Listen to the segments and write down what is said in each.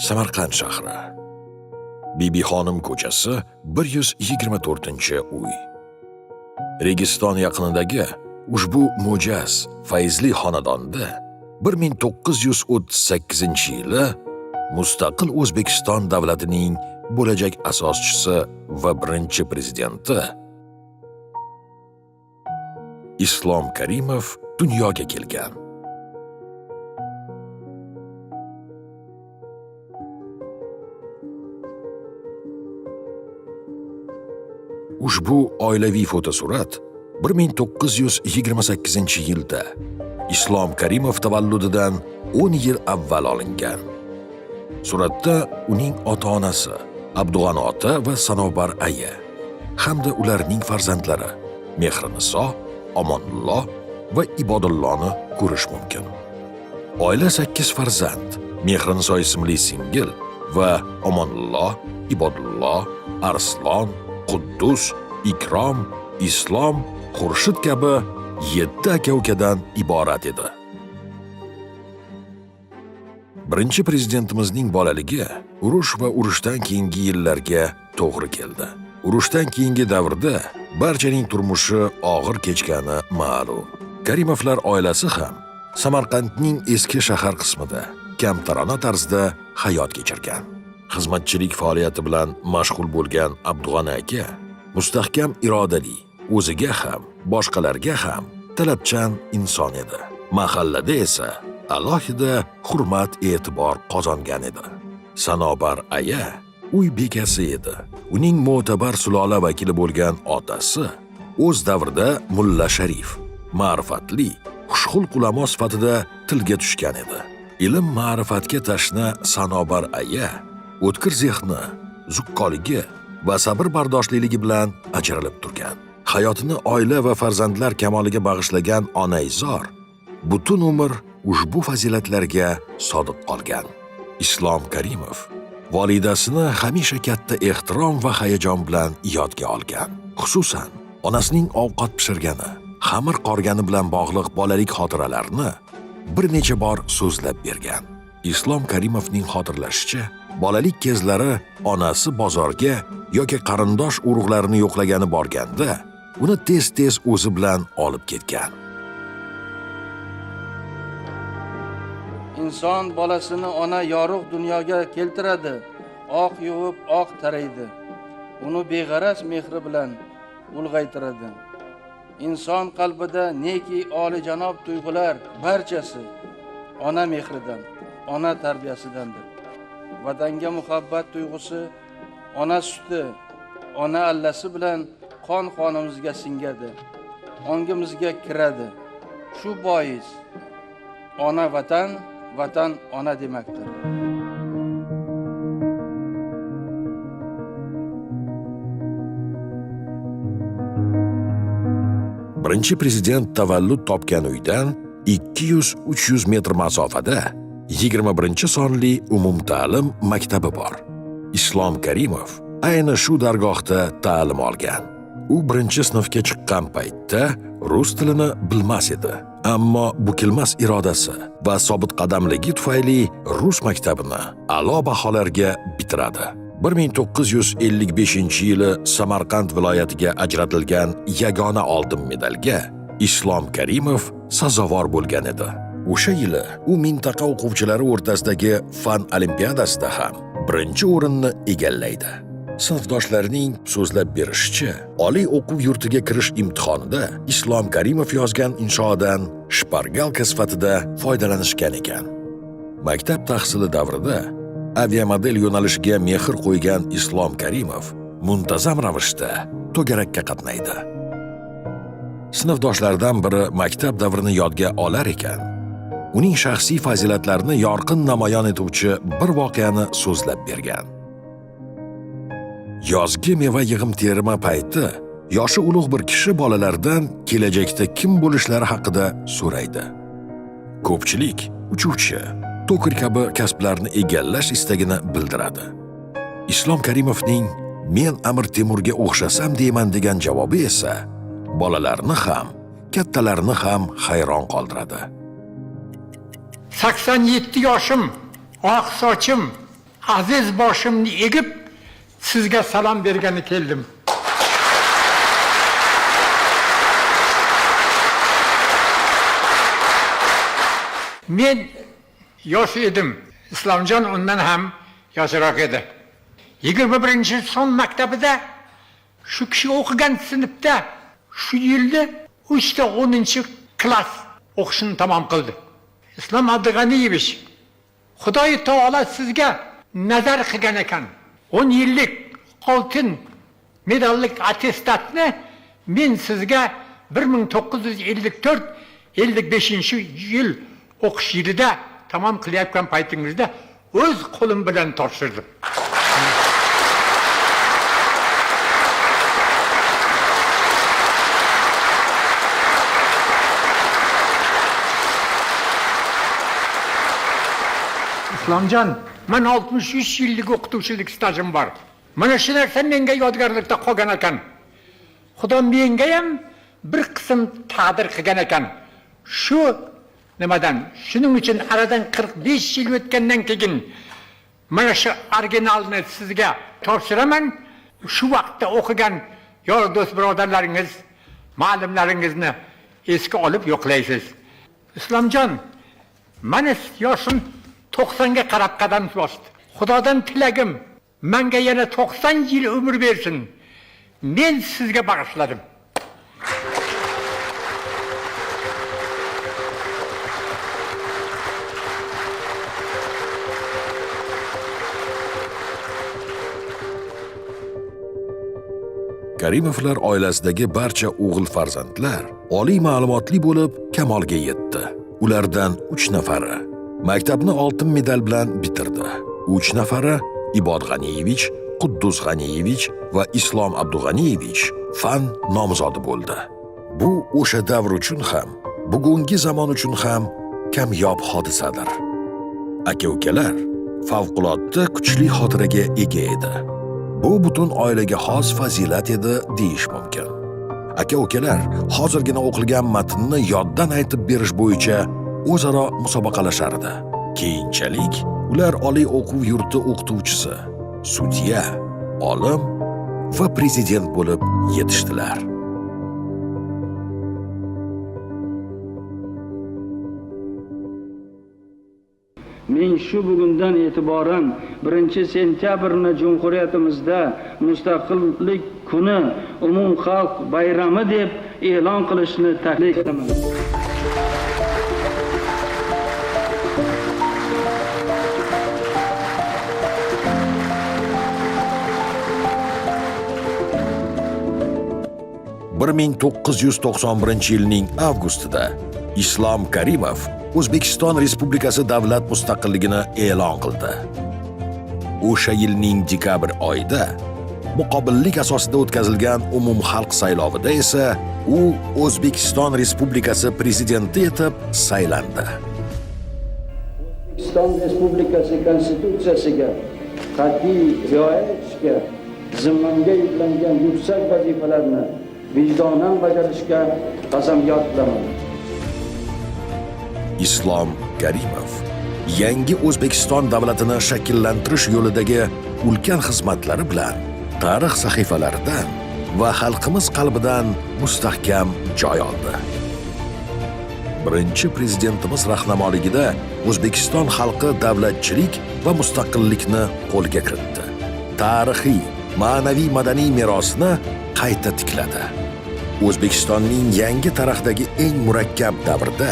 Samarqand shahri. Bibixonim ko'chasi 124-uy. Registon yaqinidagi ushbu mo'jaz, fayzli xonadonda 1938-yili mustaqil O'zbekiston davlatining bo'lajak asoschisi va birinchi prezidenti Islom Karimov dunyoga kelgan. Ushbu oilaviy fotosurat 1928-yilda Islom Karimov tavalludidan 10 yil avval olingan. Suratda uning ota-onasi Abdug'ani ota va Sanobar aya hamda ularning farzandlari Mehriniso, Omonullo va Ibodulloni ko'rish mumkin. Oila 8 farzand, Mehriniso ismli singil va Omonullo, Ibodullo, Arslon, Quddus, Ikrom, Islom, Xurshid kabi 7 aka-ukadan iborat edi. Birinchi prezidentimizning bolaligi urush va urushdan keyingi yillarga to'g'ri keldi. Urushdan keyingi davrda barchaning turmushi og'ir kechgani ma'lum. Karimovlar oilasi ham Samarqandning eski shahar qismida kamtarona tarzda hayot kechirgan. Xizmatchilik faoliyati bilan mashg'ul bo'lgan Abdug'ani aka mustahkam irodali, o'ziga ham, boshqalarga ham talabchan inson edi. Mahallada esa alohida hurmat e'tibor qozongan edi. Sanobar aya uy bekasi edi. Uning mo'tabar sulola vakili bo'lgan otasi o'z davrida Mulla Sharif, ma'rifatli, xushxulq ulamo sifatida tilga tushgan edi. Ilm ma'rifatga tashna Sanobar aya o'tkir zehni, zukkoligi va sabr bardoshliligi bilan ajralib turgan. Hayotini oila va farzandlar kamoliga bag'ishlagan onaizor butun umr ushbu fazilatlarga sodiq qolgan. Islom Karimov volidasini hamisha katta ehtirom va hayajon bilan yodga olgan. Xususan, onasining ovqat pishirgani, xamir qorgani bilan bog'liq bolalik xotiralarini bir necha bor so'zlab bergan. Islom Karimovning xotirlashicha, bolalik kezlari onasi bozorga yoki qarindosh urug'larini yo'qlagani borganda, uni tez-tez o'zi bilan olib ketgan. Inson bolasini ona yorug' dunyoga keltiradi, oq yuvib oq taraydi, uni beg'araz mehri bilan ulg'aytiradi. Inson qalbida neki oliyjanob tuyg'ular barchasi ona mehridan, ona tarbiyasidandir. Vatanga muhabbat tuyg'usi ona suti, ona allasi bilan qon qonimizga singadi, ongimizga kiradi. Shu bois ona vatan, vatan ona demakdir. Birinchi prezident tavallud topgan uydan 200-300 metr masofada 21-sonli umumta'lim maktabi bor. Islom Karimov ayni shu dargohda ta'lim olgan. U birinchi sinfga chiqqan paytda rus tilini bilmas edi. Ammo bukilmas irodasi va sobitqadamligi tufayli rus maktabini a'lo baholarga bitiradi. 1955-yili Samarqand viloyatiga ajratilgan yagona oltin medalga Islom Karimov sazovor bo'lgan edi. O'sha yili u mintaqa o'quvchilari o'rtasidagi fan olimpiadasida ham birinchi o'rinni egallaydi. Sinfdoshlarining so'zlab berishicha, oliy o'quv yurtiga kirish imtihonida Islom Karimov yozgan inshodan shpargalka sifatida foydalanishgan ekan. Maktab tahsili davrida aviamodel yo'nalishiga mehr qo'ygan Islom Karimov muntazam ravishda to'garakka qatnaydi. Sinfdoshlaridan biri maktab davrini yodga olar ekan, uning shaxsiy fazilatlarini yorqin namoyon etuvchi bir voqeani so'zlab bergan. Yozgi meva yig'im terimi payti yoshi ulug' bir kishi bolalardan kelajakda kim bo'lishlari haqida so'raydi. Ko'pchilik uchuvchi, tokar kabi kasblarni egallash istagini bildiradi. Islom Karimovning "Men Amir Temurga o'xshasam deyman" degan javobi esa bolalarni ham, kattalarni ham hayron qoldiradi. 87 yoshim, oq sochim, Aziz boshimni egib sizga salom bergani keldim. Men yosh edim. Islomjon undan ham yoshroq edi. 21-son maktabida shu kishi o'qigan sinfda shu yilda 3ta 10-klass o'qishini tamom qildi. Islom Abdug'aniyevich, Xudoy taolo sizga nazar qilgan ekan. 10 yillik oltin medallik attestatni men sizga 1954-55 yil o'qish yilida tamom qilayotgan paytingizda o'z qo'lim bilan topshirdim. Islomjon, man 63 yillik o'qituvchilik stajim bor. Mana shu narsa menga yodgorlikda qolgan ekan. Xudo menga ham bir qism taqdir qilgan ekan. Shu nimadan? Shuning uchun aradan 45 yil o'tgandan keyin mana shu originalni sizga topshiraman. Shu vaqtda o'qigan yor do'st birodarlaringiz, muallimlaringizni esga olib yo'qlaysiz. Islomjon, mana yoshim 90 ga qarab qadam bosdi. Xudodan tilagim, menga yana 90 yil umr bersin. Men sizga bag'ishladim. Karimovlar oilasidagi barcha o'g'il farzandlar oliy ma'lumotli bo'lib kamolga yetdi. Ulardan 3 nafari maktabni oltin medal bilan bitirdi. 3 nafari, Ibod G'aniyevich, Quddus G'aniyevich va Islom Abdug'aniyevich fan nomzodi bo'ldi. Bu o'sha davr uchun ham, bugungi zamon uchun ham kamyob hodisadir. Aka-ukalar favqulodda kuchli xotiraga ega edi. Bu butun oilaga xos fazilat edi deyish mumkin. Aka-ukalar hozirgina o'qilgan matnni yoddan aytib berish bo'yicha o'zaro musobaqalashardi. Keyinchalik ular oliy o'quv yurti o'qituvchisi, sudya, olim va prezident bo'lib yetishdilar. Men shu bugundan e'tiboran 1-sentyabrni jumhuriyatimizda mustaqillik kuni, umumxalq bayrami deb e'lon qilishni taklif etaman. 1991-yilning avgustida Islom Karimov O'zbekiston Respublikasi davlat mustaqilligini e'lon qildi. O'sha yilning dekabr oyida muqobillik asosida o'tkazilgan umumxalq saylovida esa u O'zbekiston Respublikasi prezidenti etib saylandi. O'zbekiston Respublikasi Konstitutsiyasiga qat'iy rioya etishga, zimmamga yuklangan yuksak vazifalarni vijdonan bajarishga qasamyod qilaman. Islom Karimov yangi O'zbekiston davlatini shakllantirish yo'lidagi ulkan xizmatlari bilan tarix sahifalaridan va xalqimiz qalbidan mustahkam joy oldi. Birinchi prezidentimiz rahnamoligida O'zbekiston xalqi davlatchilik va mustaqillikni qo'lga kiritdi. Tarixiy, ma'naviy madaniy merosini qayta tikladi. O'zbekistonning yangi tarixdagi eng murakkab davrda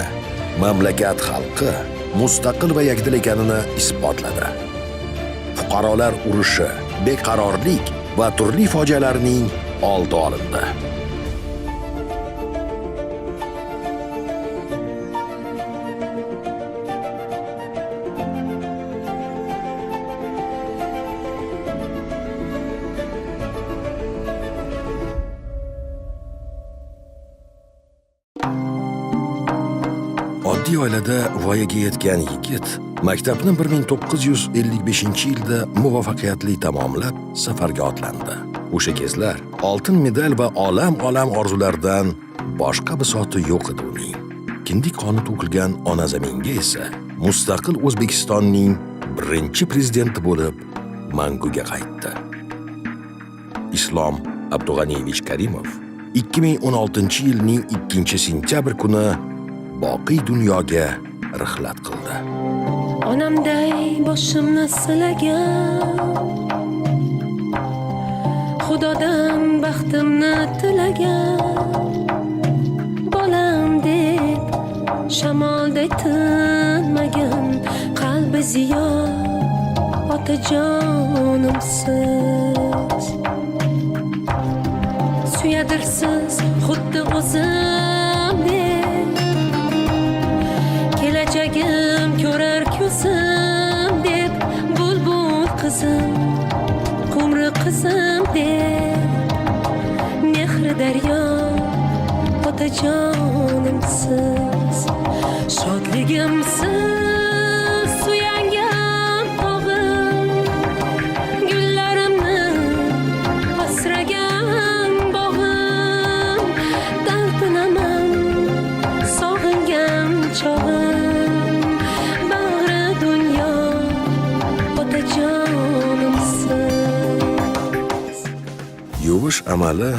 mamlakat xalqi mustaqil va yakdil ekanini isbotladi. Fuqarolar urushi, beqarorlik va turli fojialarning oldi olindi. Oddiy oilada voyaga yetgan yigit maktabni 1955-yilda muvaffaqiyatli tamomlab, safarga otlandi. O'sha kezlar oltin medal va olam-olam orzulardan boshqa bisoti yo'q edi uning. Kindik qoni to'kilgan ona zaminga esa mustaqil O'zbekistonning birinchi prezidenti bo'lib manguga qaytdi. Islom Abdug'aniyevich Karimov 2016-yilning 2-sentyabr kuni boqiy dunyoga rihlat qildi. Onamday boshimni silagan, Xudodan baxtimni tilagan, bolam deb shamolday tinmagan, qalbi ziyo otajonimsiz. Suyadirsiz xuddi o'zimdek, kelajagim ko'rar ko'zim deb, bulbul qizim, qumri qizim deb, mehri daryo otajonimsiz. Shodligimsiz, suyangan tog'im, gullarimni asragan bog'im, talpinaman sog'ingan chog'im, bag'ri dunyo otajonimsiz. Yuvish amali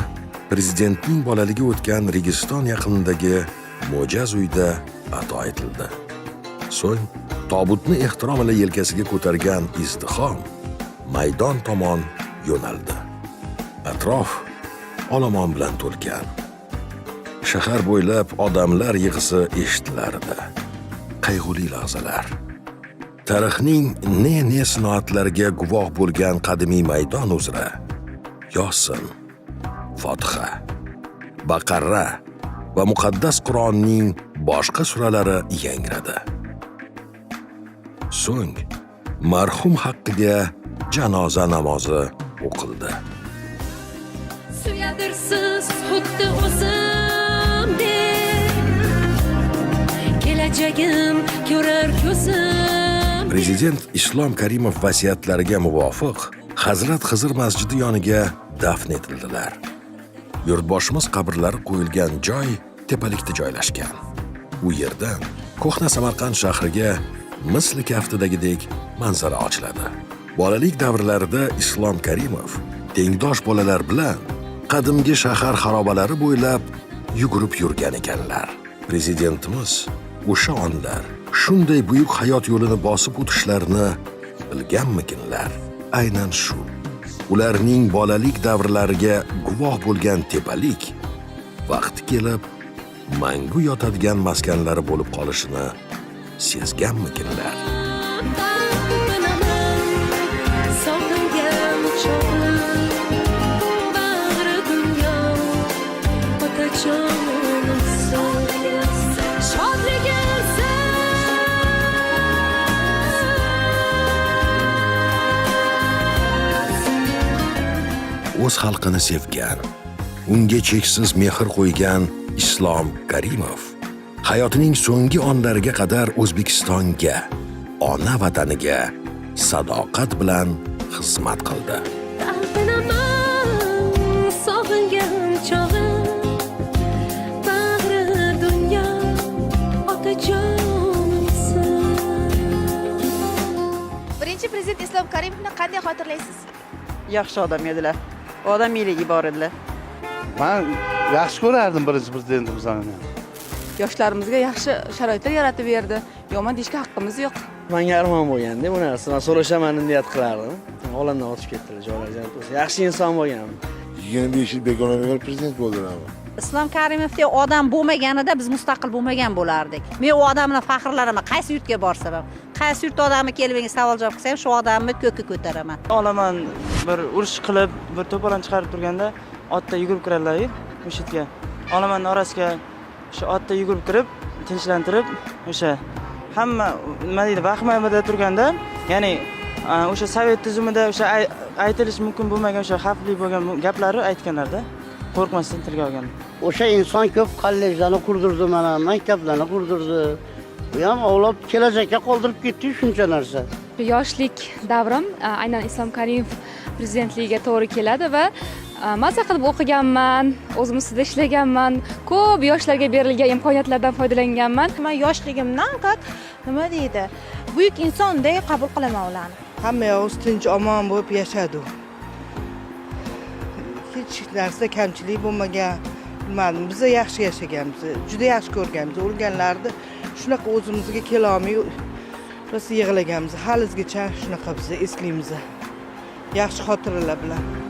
prezidentning bolaligi o'tgan Registon yaqinidagi mo'jaz uyda ato etildi. So'ng tobutni ehtirom ila yelkasiga ko'targan izdihom maydon tomon yo'naldi. Atrof olomon bilan to'lgan. Shahar bo'ylab odamlar yig'isi eshitilardi. Qayg'uli lahzalar. Tarixning ne-ne sinoatlariga guvoh bo'lgan qadimiy maydon uzra Yosin, Fotiha, Baqarra va muqaddas Qur'onning boshqa suralari yangradi. So'ng marhum haqqiga janoza namozi o'qildi. Suyadirsiz xuddi o'zimdek, kelajagim ko'rar ko'zim. Prezident Islom Karimov vasiyatlariga muvofiq Hazrat Xizr masjidi yoniga dafn etildilar. Yurtboshimiz qabrlari qo'yilgan joy tepalikda joylashgan. U yerdan ko'hna Samarqand shahriga misli kaftidagidek manzara ochiladi. Bolalik davrlarida Islom Karimov tengdosh bolalar bilan qadimgi shahar xarobalari bo'ylab yugurib yurgan ekanlar. Prezidentimiz o'sha onlar shunday buyuk hayot yo'lini bosib o'tishlarini bilganmikinlar? Aynan shu ularning bolalik davrlariga guvoh bo'lgan tepalik vaqti kelib mangu yotadigan maskanlari bo'lib qolishini sezganmikinlar? Talpinaman sog'ingan chog'im, bag'ri dunyo otajonimsiz. Shodligimsiz. O'z xalqini sevgan, unga cheksiz mehr qo'ygan Islom Karimov hayotining so'nggi onlariga qadar O'zbekistonga, ona vataniga sadoqat bilan xizmat qildi. Talpinaman sog'ingan chog'im, bag'ri dunyo otajonimsiz. Birinchi prezident Islom Karimovni qanday xotirlaysiz? Yaxshi odam edilar. Odamiyligi bor edilar. Man yaxshi ko'rardim birinchi prezidentimizni. Yoshlarimizga yaxshi sharoitlar yaratib berdi. Yomon deyishga haqqimiz yo'q. Manga armon bo'lganda bu narsa. Man so'rashaman deb niyat qilardim. Olamdan o'tib ketdilar, joylari jannat bo'lsin. Yaxshi inson bo'lgan. 25 yil bekordan bekor prezident bo'ldilar. Islom Karimovdek odam bo'lmaganida biz mustaqil bo'lmagan bo'lardik. Men u odam bilan faxrlanaman. Qaysi yurtga borsam ham, qaysi yurt odami kelib menga savol javob qilsa ham, shu odamni ko'kka ko'taraman. Olaman bir urush qilib, bir to'polon chiqarib turganda otda yugurib kiradilar o'sha yerga. Olamanni orasiga o'sha otda yugurib kirib, tinchlantirib, o'sha hamma nima deydi, vahimada turganda, ya'ni o'sha sovet tuzumida o'sha aytilishi mumkin bo'lmagan o'sha xavfli bo'lgan gaplarni aytganlarda qo'rqmasdan tilga olgan. O'sha inson ko'p kollejlarni qurdirdi, mana maktablarni qurdirdi. Bu ham avlod kelajakka qoldirib ketdi shuncha narsa. Yoshlik davrim aynan Islom Karimov prezidentligiga to'g'ri keladi va Maza qilib o'qiganman, o'zim ustida ishlaganman, ko'p yoshlarga berilgan imkoniyatlardan foydalanganman. Man yoshligimdan как nima deydi, buyuk insonday qabul qilaman ularni. Hamma yog'imiz tinch, omon bo'lib yashadi. Hech narsa kamchilik bo'lmagan. Bilmadim, biz yaxshi yashaganmiz, juda yaxshi ko'rganmiz. O'lganlarni shunaqa o'zimizga kelolmay rosa yig'laganmiz. Halizgacha shunaqa biz eslaymiz. Yaxshi xotiralar bilan.